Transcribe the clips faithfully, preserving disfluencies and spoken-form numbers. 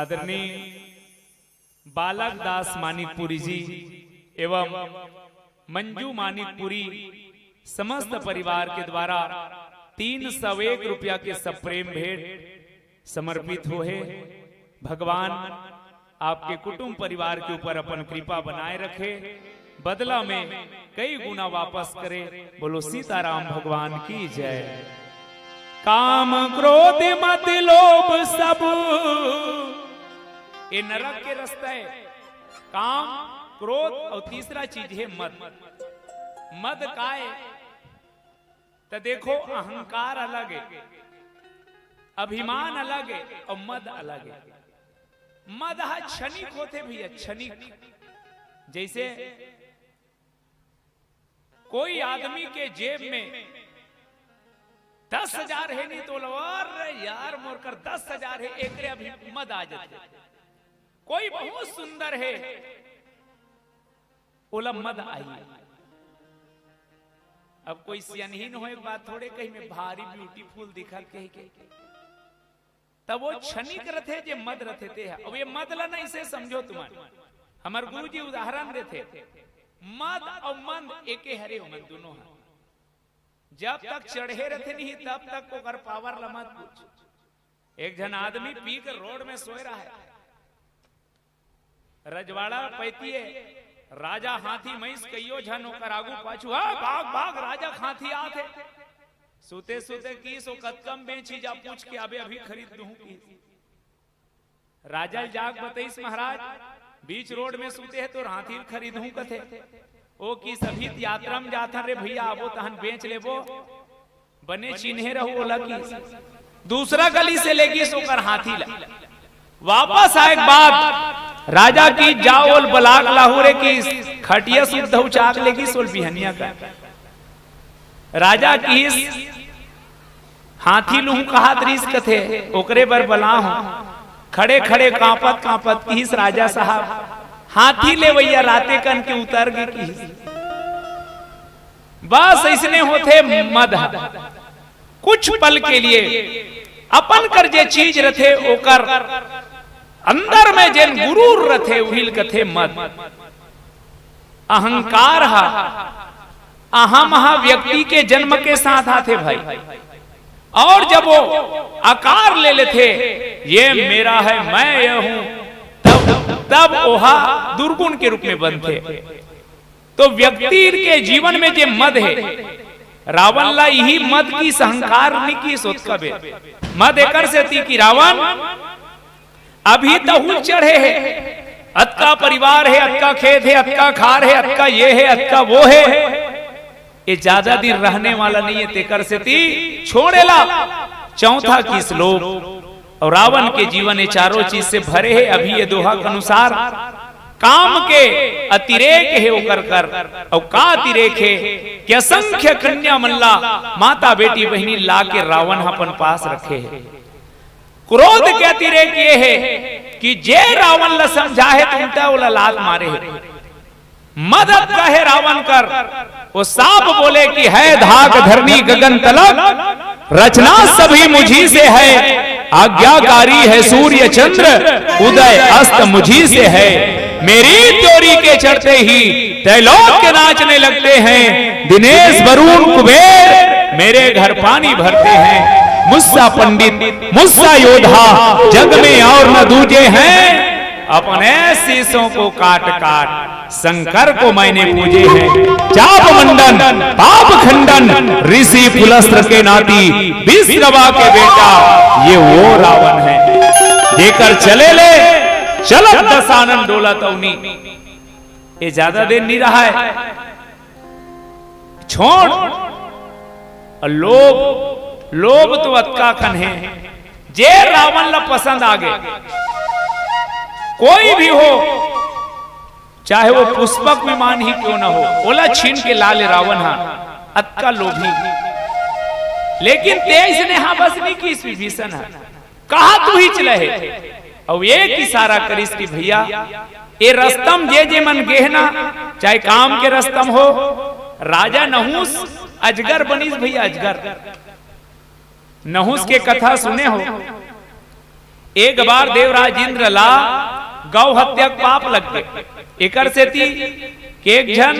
आदरणीय बालक दास मानिकपुरी जी एवं मंजू मानिकपुरी समस्त परिवार के द्वारा तीन सौ एक रुपया के सप्रेम भेंट समर्पित होहे। भगवान आपके कुटुंब परिवार के ऊपर अपन कृपा बनाए रखे। बदला में कई गुना वापस करे। बोलो सीताराम भगवान की जय। काम क्रोध मद लोभ सब, ये नरक के रास्ता है। काम, क्रोध और तीसरा चीज है मद। मद काय? तो देखो, अहंकार अलग है, अभिमान अलग है और मद अलग है। मद हा क्षणिक होथे भैया, क्षणिक। जैसे कोई आदमी के जेब में दस हजार है नहीं तो बोला, "अरे यार, मोर कर दस हजार है, एकरे अभी मद आ जाथे।" कोई बहुत सुंदर है, ओला मद आई। अब कोई सियनहीन हो, एक बात थोड़े कही में भारी ब्यूटीफुल दिखत कही के, तब वो क्षणिक रथे जे मद रथे ते है। अब ये मद ला नहीं से समझो तुमन, हमार गुरु जी उदाहरण देथे, मद और मंद एके हरे, ओमन दोनों है। जब तक चढ़े रथे नहीं तब तक ओकर पावर ला मत पूछ। एक झन आदमी पी के रोड में सोए रहा है, रजवाड़ा पैतिए, राजा हाथी महिस कइयो झन ओकर आगू पाछू, "हा, भाग, भाग, राजा हाथी आत हे।" सुते सुते किस ओ कतकम बेची जा पूछ के, "अबे अभी खरीद दूं" किस। राजा ल जाग बतईस, "महाराज, बीच रोड में सुते हे तो हाथी ल खरीदहूं" कथे। ओ किस, "अभी त यात्रा में जाथन रे भैया, आबो तहन बेच लेबो।" बने चिन्हे रहू ओला किस। दूसरा गली से लेगिस ओकर हाथी ला। वापस आए के बाद राजा किस, "जाओ ओल बलाक लाहू रे" किस, खटिया सुद्धा उचाक लेगिस ओल बिहनिया का। राजा किस, "हाथी लूहूं कहात रिस कथे, ओकरे बर बला हूं।" खड़े खड़े कांपत कांपत किस, "राजा साहब, हाथी लेवइया राते कन के उतर गे" किस। बस अइसने होथे मद ह। कुछ पल के लिए अपन कर जे चीज रथे, ओकर अंदर में जेन गुरूर रथे, उहिल कथे मद। अहंकार ह, अहम ह व्यक्ति के जन्म के साथ आथे भाई। और जब वो आकार ले लेथे, "ये मेरा है, मैं ये हूं", तब, तब ओहा दुर्गुण के रूप में बनथे। तो व्यक्ति के जीवन में जे मद हे, रावण ला इही मद किस, अहंकार नी किस ओतका बेर। मद एकर सेती कि रावण अभी तहूं चढ़े हे, अतका परिवार हे, अतका खेत हे, अतका खार हे, अतका ये हे, अतका वो हे, ये ज्यादा दिन रहने वाला नहीं है, तेकर सेती छोड़ेला। चौथा किस, लोभ। और रावण के जीवन ये चारों चीज से भरे हे। अभी ये दोहा के अनुसार काम के अतिरेक हे ओकर कर, और का अतिरेक हे कि असंख्य कन्या मन ला, माता बेटी बहिनी ला के रावण ह अपन पास रखे हे। क्रोध के अतिरेक ये हे कि जे रावण ला समझा हे त उल्टा ओला लात मारे हे। मद अतका हे रावण कर, वो सांप बोले कि "है धाक धरनी गगन तलक, रचना सभी मुझी से है, आज्ञाकारी है सूर्य चंद्र, उदय अस्त मुझी से है। मेरी त्योरी के चढ़ते ही त्रैलोक्य नाचने लगते हैं। दिनेश वरुण कुबेर मेरे घर पानी भरते हैं। मुझसा पंडित, मुझसा योद्धा जग में और न दूजे हैं। अपने शीशों को काट काट शंकर को मैंने पूजे हैं। चाप मंडन, पाप खंडन, ऋषि पुलस्त्र के नाती विश्रवा के बेटा, ये वो रावण है। जेकर चले ले चलत दसानन डोलत अवनी।" ये ज्यादा देर नहीं रहा है। छोड़। और लोभ, लोभ तो अतका कन हे, जे रावण ला पसंद आ गे। कोई भी हो, चाहे वो पुष्पक विमान ही क्यों ना हो, ओला छीन के ला ले रावण हा, अतका लोभी। लेकिन तेज ने हा बस नहीं किस विभीषण हा। कहा तू ही चले हे। अउ एक इशारा करिस कि भैया, ए रस्ता म जे जे मन गे हे ना, चाहे काम के रस्ता म हो, राजा नहुस अजगर बनिस भैया, अजगर। नहुस के कथा सुने हो, एक बार देवराज इंद्र ला गौ हत्या के पाप लग गे। एकर सेती के एक झन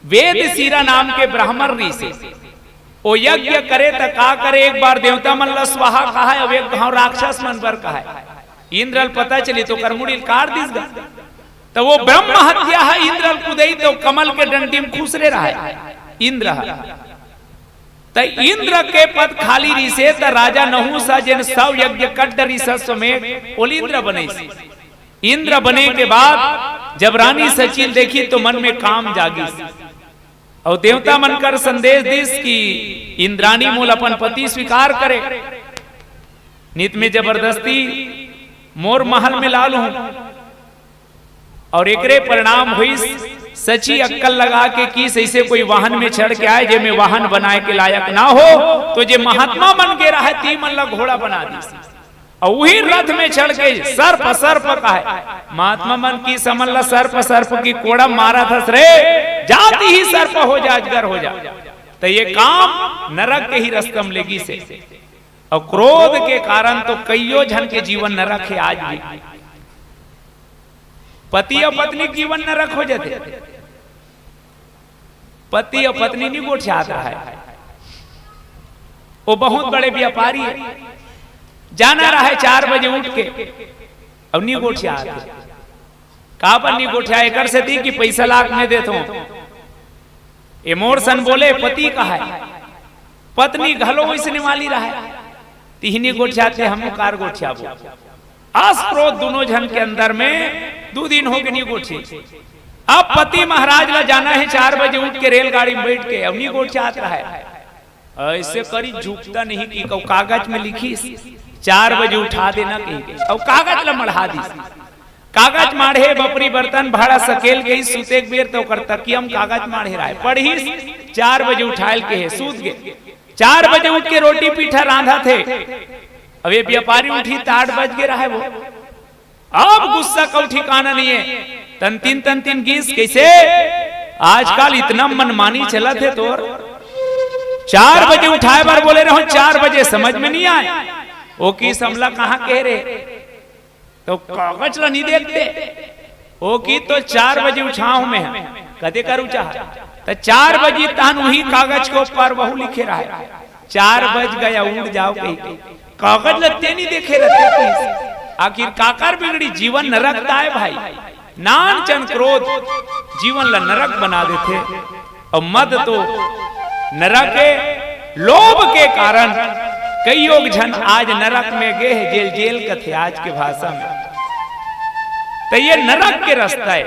वेद सीरा नाम के ब्राह्मण रिहिसे, ओ यज्ञ करे त का करे, एक बार देवता मन ला स्वाहा कहाय, अब एक घांव राक्षस मन बर कहाय। इंद्र ल पता चलिस त ओकर मुड़ी ल काट दिस गा। त ओ ब्रह्म हत्या ह इंद्र ल कुदई त ओ कमल के डंडी म खुसरे रहय इंद्र ह। त इंद्र के पद खाली रिहिसे त राजा नहुस ह जेन सौ यज्ञ कर डरिस अश्वमेध, ओला इंद्र बनइस। इंद्र बने के बाद जब रानी सची ल देखिस त मन में काम जागिस। अउ देवता मन कर संदेश दिस कि इंद्राणी मोला अपन पति स्वीकार करे, नइ त मैं जबरदस्ती मोर महल में ला लूं। अउ एकरे परिणाम होइस, सची अक्कल लगा के किहिस अइसे कोई वाहन में चढ़ के आय, जे में वाहन बनाय के लायक ना हो, त जे महात्मा मन गे रहय, ती मन ला घोड़ा बना दिस। अउ उही रथ में चढ़ के सर्प, सर्प कहाय। महात्मा मन किहिस हमन ला सर्प, सर्प के कोड़ा मारत हस रे, जा तिही सर्प हो जा, अजगर हो जा। त ए काम नरक के ही रस्ता म लेगिस हे। अउ क्रोध के कारण तो कइयो झन के जीवन नरक हे आज भी। पति अउ पत्नी के जीवन नरक हो जाथे। पति अउ पत्नी नइ गोठियात रहय। ओ बहुत बड़े व्यापारी हे। जाना रहय चार बजे उठ के, अउ नइ गोठियात हे। काबर नइ गोठियाय? एकर सेती कि पइसा ला के मैं देथों। ए मोर सन बोले, पति कहाय। पत्नी घलो वइसने वाली रहय। तिही नइ गोठियात हे, हमू काबर गोठियाबो। अस क्रोध दूनों झन के अंदर में दू दिन हो गे नइ गोठियाय। अब पति महाराज ला जाना हे, चार बजे उठ के रेलगाड़ी में बइठ के, अउ नइ गोठियात रहय। अइसे करिस, झुकता नहीं कि कहूं कागज में लिखिस, चार बजे उठा देना कहिके, अउ कागज ला मढ़ा दिस। कागज माढ़े, बपरी बर्तन भाड़ा सकेल के सुते के बेर त ओकर तकिया म कागज माढ़े रहय। पढ़िस, चार बजे उठाय ल कहे, सुत गे। चार बजे उठ के रोटी पीठा रांधत हे। अब ए व्यापारी उठिस त आठ बज गे रहय वो। अब गुस्सा कहूं ठिकाना नइ हे। तनतिन तनतिन गिस, कइसे? आजकल अतना मनमानी चलत हे तोर। चार बजे उठाय बर बोले रहों, चार बजे समझ में नइ आय। ओ किहिस हमला कहां कहे रे? त कागज ला नइ देखते। ओ किहिस त चार बजे उठाहूं मैं। कते कर उठाय? त चार बजे तहन उही कागज के ऊपर वहू लिखे रहय, चार बज गया, उठ जाओ कहिके। कागज ला ते नइ देखे रहते किहिस। आखिर काकर बिगड़ी? जीवन नरक त आय भाई। नानचन क्रोध जीवन ला नरक बना देथे। अउ मद तो नरक हे। लोभ के कारण कइयो झन आज नरक में गे हे, जेल, जेल कथे आज के भाषा में। त ए नरक के रस्ता हे।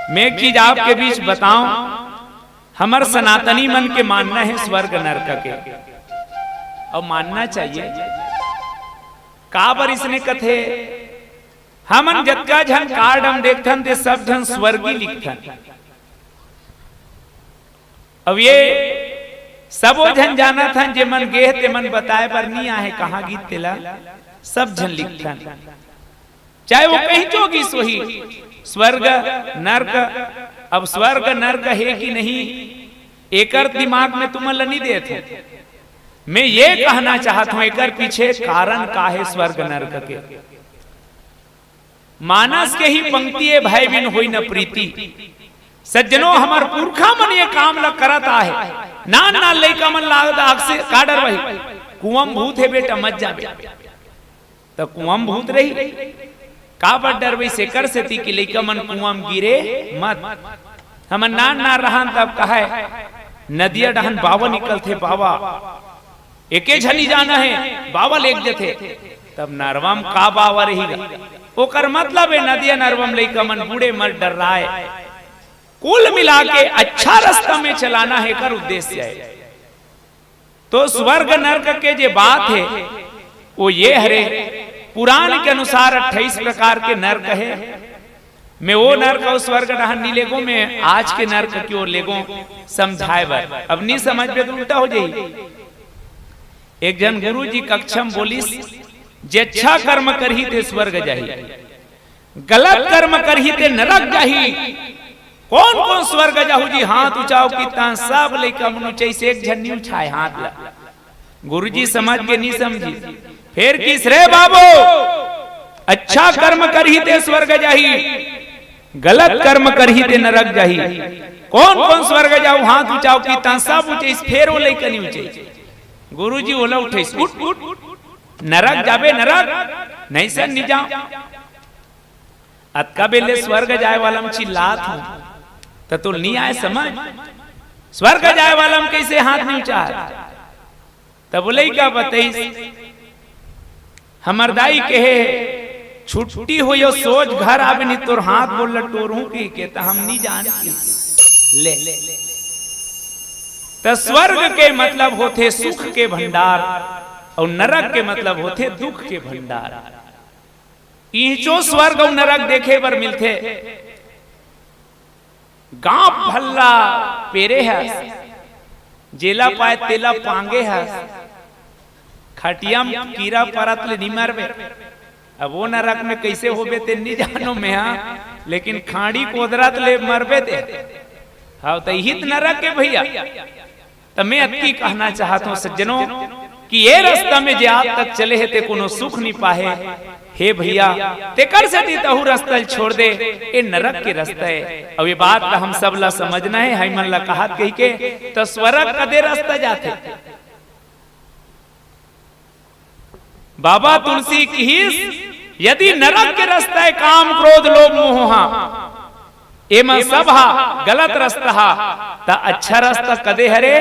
मैं एक चीज आपके बीच बताऊं, हमर सनातनी मन के मानना हे स्वर्ग नरक के, अउ मानना चाहिए। काबर इसने कथे, हमन जतका झन कार्ड हम देखथन, ते सब झन स्वर्गी लिखथन। अब ए सबो झन जानत हन, जे मन गे हे, ते मन बताय बर नइ आहे, कहां गिस तेला सब झन लिखथन। चाहे ओ कहीं जो गिस होही, स्वर्ग, नरक। अब स्वर्ग, नरक हे कि नहीं, एकर दिमाग में तुमन ल नइ देत हे। मैं ए कहना चाहत हूं, एकर पीछे कारण का हे स्वर्ग, नरक के। मानस के ही पंक्ति ए, भय बिन होई न प्रीति। सज्जनो, हमर पुरखा मन ए काम ल करत आहे। नान नान लइका मन ला आग से का डरवाही, कुआं म भूत हे बेटा, मत जाबे। त कुआं म भूत रही, काबर डरवाही? एकर सेती कि लइका मन कुआं म गिरे मत। हमन नान नान रहन तब कहय, नदिया डहन बाबा निकलथे, बाबा। एके झनी जाना हे, बाबा लेग जथे। तब नरवा म का बाबा रही गा? ओकर मतलब हे नदिया नरवा म लइका मन बूड़े मत डर्राय। कुल मिला के अच्छा रस्ता में चलाना हे एकर उद्देश्य हे। तो स्वर्ग नरक के जे बात हे, ओ ए हरे, पुराण के अनुसार अट्ठाईस प्रकार के नरक हे। मैं ओ नरक अउ स्वर्ग डहन नइ लेगों, मैं आज के नरक के ओर लेगों समझाय बर। अब नइ समझबे त उल्टा हो जाही। एक झन गुरु जी कक्षा म बोलिस, जे अच्छा कर्म करही ते स्वर्ग जाही, गलत कर्म करही ते नरक जाही। कोन कोन स्वर्ग जाहू जी, हाथ उचाव किहिस, सब लइका मन उचाइस, एक झन नइ उठाय हाथ ला। गुरुजी समझ के नहीं समझी। फेर किस रे बाबू, अच्छा कर्म करही ते स्वर्ग जाही, गलत कर्म करही ते नरक जाही। कौन कौन स्वर्ग जाऊ, हाथ उचाओ। कि तंसा उठे, फेर वो लइका नहीं उठे। गुरुजी ओला उठे, उठ उठ, नरक जाबे नरक, नहीं से नहीं जाओ। अतका बेले स्वर्ग जाए वाला में चिल्लात हूँ, त तो नहीं आए समझ। स्वर्ग जाए वाला में कैसे हाथ नहीं उचार? तब बोले का बताइस, हमर दाई कहे, छुट्टी हो यो सोच घर आबे नहीं तोर हाथ बोल टोरू की के, त हम नहीं जान की। ले, त स्वर्ग के मतलब होथे सुख के भंडार, और नरक के मतलब होथे दुख के भंडार। इहचो स्वर्ग अउ नरक देखे बर मिलथे। गांव भल्ला पेरे हस, जेला पाए तेला पांगे हस, खटिया म कीरा परत ले नी मरबे। अब वो नरक में कैसे होबे ते नी जानो मेहा, लेकिन खाड़ी कोदरत ले मरबे ते। हाँ, त इही त नरक के भैया। त मैं अतकी कहना चाहत हूँ सज्जनों, कि ये रास्ता में जे आज तक चले हे ते कोनो सुख नहीं पाहे। हे भैया, तेकर सेती तहू रास्ता ल छोड़ दे, ए नरक के रास्ता हे। अउ ये बात ला हम सब ला समझना हे, हई मन ला कहत कही के, त स्वर्ग कदे रास्ता जाथे। बाबा तुलसी किहिस, यदि नरक के रास्ता हे काम, क्रोध, लोभ, मोह, हा, एमा सब हा गलत रास्ता हा, त अच्छा रास्ता कदे हरे?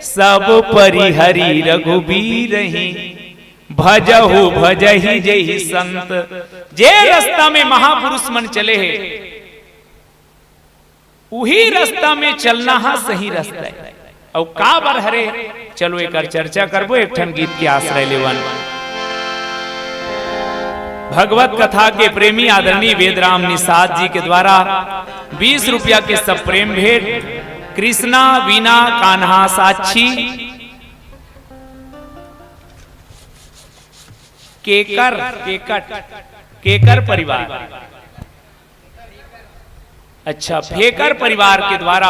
सब परिहरी रघुबीर ही, भजहु भजहि जेहि संत। जे रास्ता में महापुरुष मन चले हे, उही रास्ता में चलना हा सही रास्ता हे। अउ काबर हरे, चलो एकर चर्चा करबो, एक ठन गीत के आश्रय लेवन। भगवत कथा के प्रेमी आदरणीय वेदराम निषाद जी के द्वारा बीस रुपया के सब प्रेम भेंट, कृष्णा, वीणा, कान्हा, साक्षी, केकर, केकट, केकर परिवार। अच्छा, फेकर परिवार के द्वारा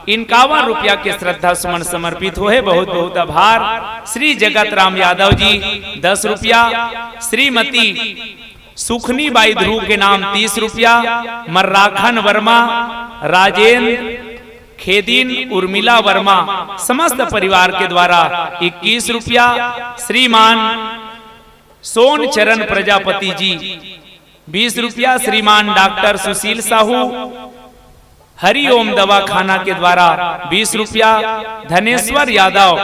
इक्यावन रुपया के श्रद्धा सुमन समर्पित होहे, बहुत बहुत आभार। श्री जगत राम यादव जी दस रुपया, श्रीमती सुखनी बाई ध्रुव के नाम तीस रुपया, मर्राखन वर्मा, राजेंद्र खेदिन, उर्मिला वर्मा, समस्त परिवार के द्वारा इक्कीस रुपया, श्रीमान सोन चरण प्रजापति जी बीस रुपया, श्रीमान डॉक्टर सुशील साहू हरिओम दवाखाना के द्वारा बीस रुपया, धनेश्वर यादव,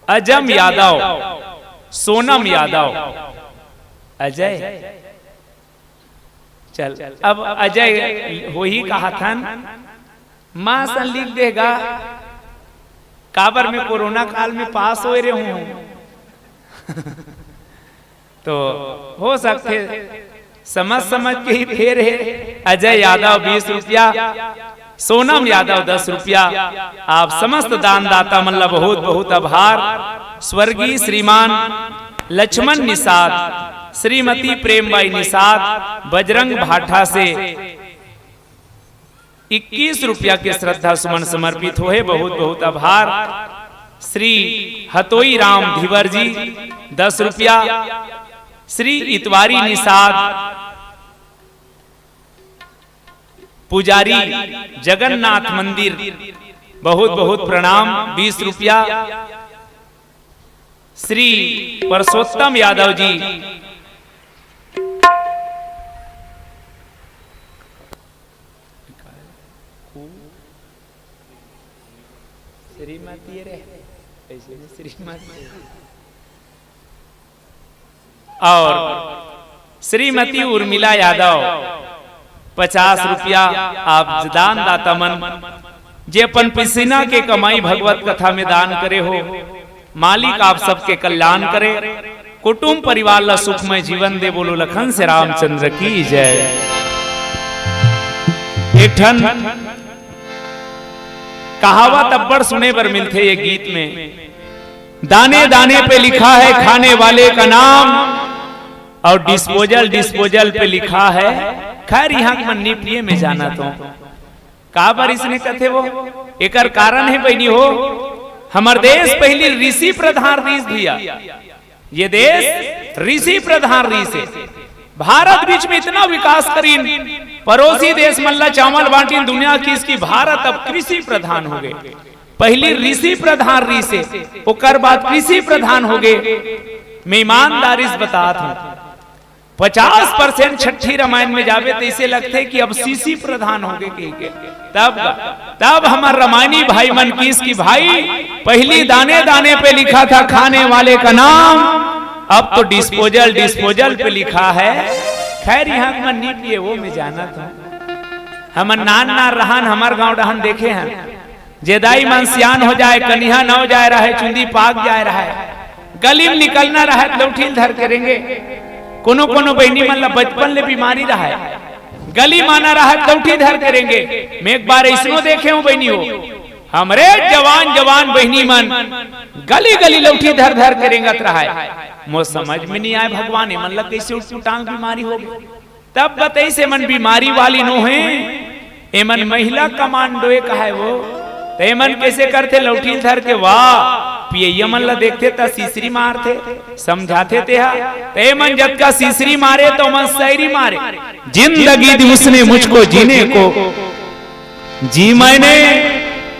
अजम यादव, सोनम यादव, अजय, चल अब अजय होही कहाथन, माँ सन लिख देगा, काबर में कोरोना काल में पास होए रहे हूँ। तो हो सकथे समझ समझ के ही फेर हे। अजय यादव बीस रुपया, सोनम यादव दस रुपया। आप समस्त दानदाता मन ला बहुत बहुत आभार। स्वर्गीय श्रीमान लक्ष्मण निषाद, श्रीमती प्रेमबाई निषाद, बजरंग भाठा से इक्कीस रुपया के श्रद्धा सुमन समर्पित होहे, बहुत बहुत आभार। श्री हतोई राम धिवर जी दस रुपया, श्री इतवारी निषाद पुजारी जगन्नाथ मंदिर बहुत बहुत प्रणाम बीस रुपया, श्री पुरुषोत्तम यादव जी श्रीमती रे, ऐसे भी श्रीमती। और श्रीमती उर्मिला यादव पचास रुपया। आप दान दाता मन जे अपन पसीना के कमाई भगवत कथा में दान करे हो, मालिक आप सबके कल्याण करे, कुटुंब परिवार ला सुखमय जीवन दे। बोलो लखन से रामचंद्र की जय। एक ठन कहावत अब्बड़ सुने बर मिलथे ये गीत में, दाने दाने पे लिखा है खाने वाले का नाम और डिस्पोजल डिस्पोजल पे लिखा है। खैर, यहाँ के मन नहीं पिए में जाना तो काबर इसने कथे वो, एकर कारण है बहनी हो, हमर देश पहिली ऋषि प्रधान रिहिस भैया, ये देश ऋषि प्रधान रिहिस हे। भारत बीच में इतना विकास करिन, पड़ोसी देश मन ला चावल बांटिन, दुनिया किहिस कि भारत अब कृषि प्रधान हो गे। पहिली ऋषि प्रधान रिहिस हे, ओकर बाद कृषि प्रधान हो गे। मैं ईमानदारी से बतात हूँ, पचास परसेंट छट्ठी रामायण में जाबे त अइसे लगथे कि अब सीसी प्रधान हो गे कहिके। तब, तब हमर रामायणी भाई मन किहिस कि भाई, पहिली दाने दाने पे लिखा था खाने वाले का नाम, अब तो डिस्पोजल डिस्पोजल पे लिखा है। खैर, इहाँ के मन नी पिए, वो मैं जानत हूँ। हमन नान नान रहन, हमर गाँव डहन देखे हन, जे दाई मन सियान हो जाए, कनिहा नव जाए रहय, चुंदी पाक जाए रहय, गली में निकलना रहय त लौठी ल धर के रेंगे। कोनो कोनो बहिनी मन ला बचपन ले बीमारी रहय, गली म आना रहय त लौठी धर के रेंगे। मैं एक बार अइसनो देखे हूँ बहिनी हो, हमरे जवान जवान बहिनी मन गली गली लौठी धर धर के रेंगत रहय। मोर समझ में नी आय भगवान, एमन ला कइसे उटपुटांग बीमारी हो गे। तब बतइस, एमन बीमारी वाली नो हे, एमन महिला कमांडो ए कहाय वो। त एमन कइसे करथे, लौठी ल धर के, वाह, पियइया मन ला देखथे त सीसरी मारथे, समझाथे तेहा। त एमन जतका सीसरी मारे त ओमन सैरी मारे। जिंदगी दी उसने मुझको जीने को जी मैंने,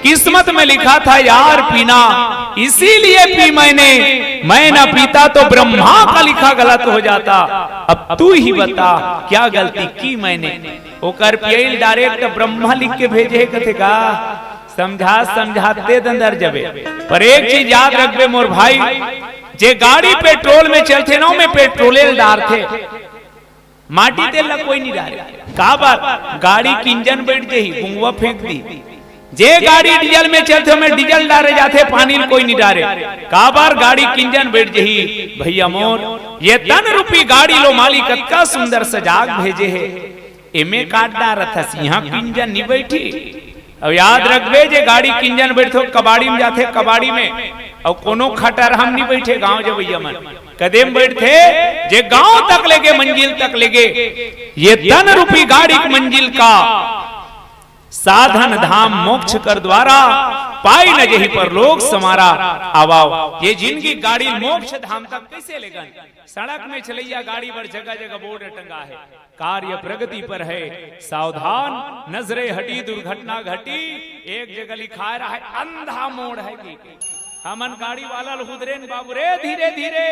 किस्मत में लिखा था यार पीना, इसीलिए पी मैंने। मैं ना पीता तो ब्रह्मा का लिखा गलत हो जाता। अब तू ही बता क्या गलती की मैंने। ओकर पियई ल direct ब्रह्मा लिख के भेजे हे कथे का? समझा समझाते दंदर जबे। पर एक चीज याद रखबे मोर भाई, जे गाड़ी पेट्रोल में चलथे ना, ओमे पेट्रोले ल डारथे। माटी तेल ला कोई नी डारे। काबर? गाड़ी के इंजन बैठ जही, गुंगवा फेंक दी। जे गाड़ी डीजल में चलथे, ओमे डीजल डारे जाथे, पानी ल कोई नी डारे। काबर? गाड़ी के इंजन बैठ जही। भैया मोर, ये तन रूपी गाड़ी लो मालिक अतका सुंदर सजाग भेजे हे, एमे काट डारत हस, इहाँ के इंजन नी बैठी। अउ याद रखबे, जे गाड़ी के इंजन बैठथे, कबाड़ी में जाथे, कबाड़ी में, अउ कोनो खटर हम नी बैठे, गांव जवइया मन कदे म बैठथे, जे गांव तक लेगे, मंजिल तक लेगे। ये तन रूपी गाड़ी के मंजिल का साधन धाम मोक्ष कर द्वारा, पाई न जही परलोक समारा। आवाव, ये जिंदगी गाड़ी मोक्ष धाम तक कइसे लेगन? सड़क में चलइया गाड़ी बर जगह जगह बोर्ड टंगा हे, कार्य प्रगति पर है सावधान, नजरे हटी दुर्घटना घटी। एक जगह लिखाय रहय अंधा मोड़ है कि हमन गाड़ी वाला ल हुदरेन बाबू रे, धीरे धीरे,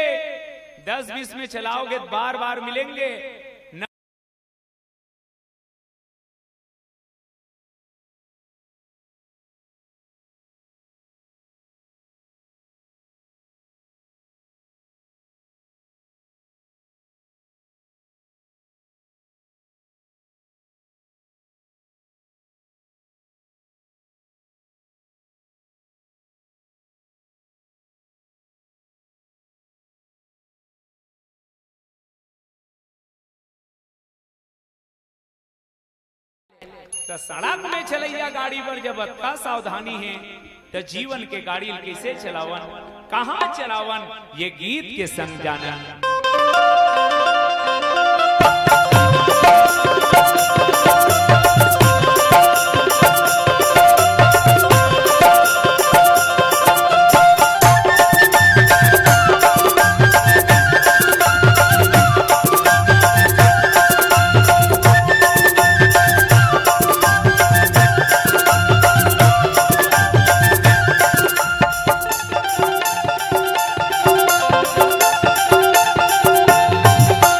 दस बीस में चलाओगे त बार बार मिलेंगे। त सड़क में चलइया गाड़ी बर जब अतका सावधानी हे, त जीवन के गाड़ी ल कइसे चलावन, कहाँ चलावन, ये गीत के संग जानन।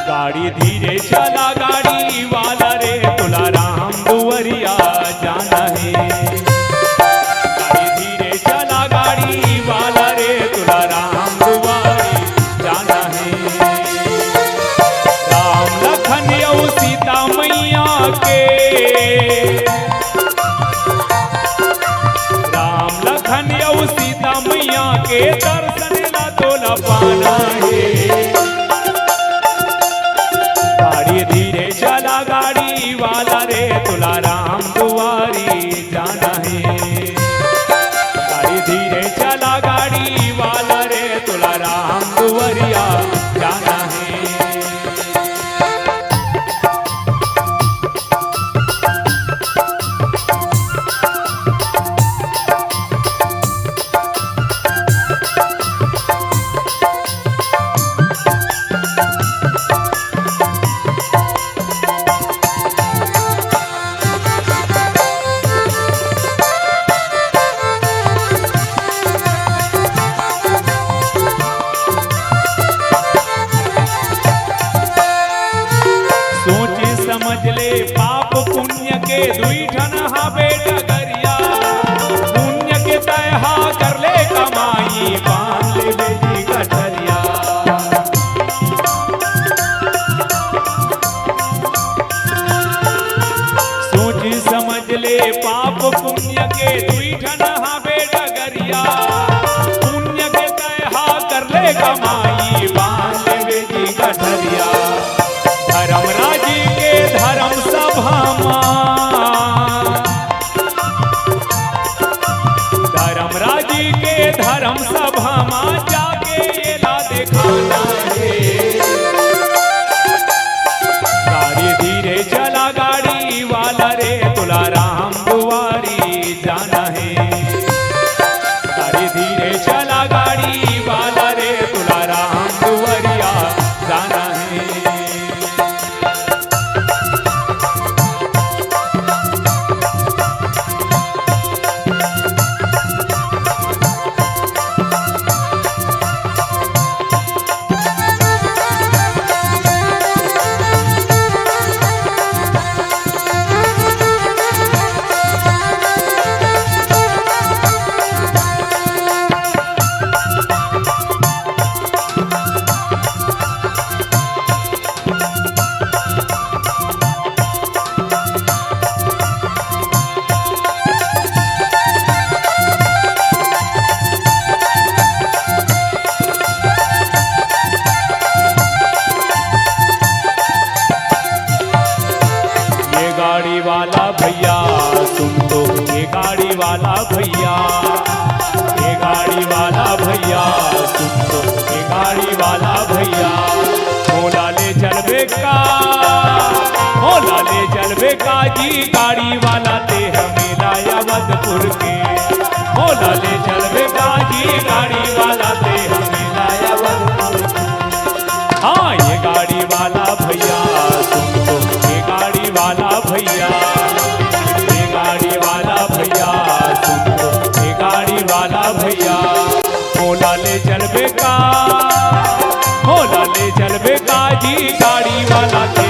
गाड़ी धीरे चला गाड़ी वाला रे, तुला राम दुवरिया जाना हे। गाड़ी धीरे चला गाड़ी वाला रे, तुला राम दुवरिया जाना हे। राम लखन अउ सीता मैया के, राम लखन अउ सीता मैया के दर्शन ला तोला पाना हे। गाड़ी धीरे चला गाड़ी वाला रे, तुला राम दुवारी जाना हे। गाड़ी धीरे चला गाड़ी वाला रे, तुला राम दुवरिया जाना हे। समझ ले पाप पुण्य के दुई ठन हाबे डगरिया। पुण्य के तय हा कर ले कमाई, बांध ले बेटी गठरिया। सोच समझ ले पाप पुण्य के दुई ठन हाबे डगरिया। पुण्य के तय हा कर ले कमाई, बांध ले बेटी गठरिया। धर्मराज जी के धर्म सभा मा, धर्मराज जी के धर्म सभा मा जाके एला देखाना हे। गाड़ी धीरे चला गाड़ी वाला रे, तोला राम दुआरी जाना हे। गाड़ी धीरे चला गाड़ी वाला रे, तोला राम दुआरिया जाना हे। ये गाड़ी वाला भैया सुन तो, ये गाड़ी वाला भैया, ये गाड़ी वाला भैया सुन तो, ये गाड़ी वाला भैया, मोला ले चलबे का, मोला ले चलबे का जी गाड़ी वाला ते हमें लाया अवधपुर के। मोला ले चलबे का जी गाड़ी वाला ते हमें लाया अवधपुर के। हाँ, ये गाड़ी वाला भैया सुन तो, ये गाड़ी वाला भैया, ये गाड़ी वाला भैया सुन तो, ये गाड़ी वाला भैया, मोला ले चलबे का, मोला ले चलबे का जी गाड़ी वाला ते